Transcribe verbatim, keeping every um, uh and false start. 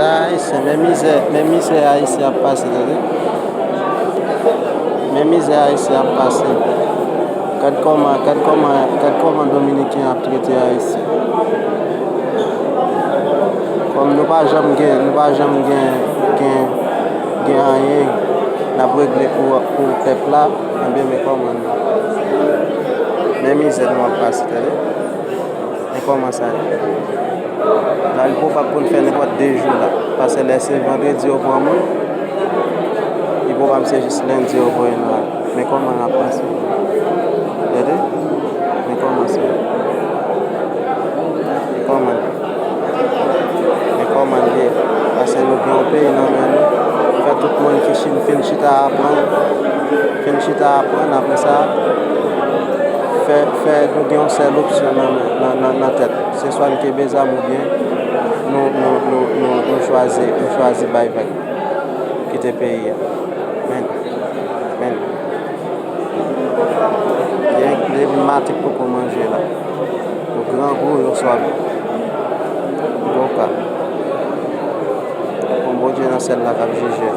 Ayisyen, men mizè, men mizè Ayisyen ap pase, tande. Men mizè Ayisyen ap pase. Gad kòman, gad kòman, gad kòman Dominiken ap trete Ayisyen. Kòm nou pa janm gen, nou pa janm gen, gen, gen anyen n ap regle pou, pou pèp la, enben, men kòman nou. Men mizè nou ap pase, tande. Men kòman sa ye. La, li pwobab pou n fè nenpòt de jou la. Paske lè se vandredi yo pran moun, li pwobab se jis lendi yo voye nou al. Men kòman n ap pase. Tande? Men kòman se. Men kòman. Men kòman l ye. Paske nou gen yon peyi nan men nou. Fè tout moun ki chi-, fin chita aprann, fin chita aprann, apre sa, fè, fè nou gen yon sèl opsyon nan, nan, nan, nan tèt. Se swa n kenbe zam oubyen nou, nou, nou, nou, nou chwazi, nou chwazi bay vag. Kite peyi a. Men, men. Gen, depi maten poko manje la. Yo grangou, yo swab. Bon ka. Bon, Bondye nan syèl la k ap jije.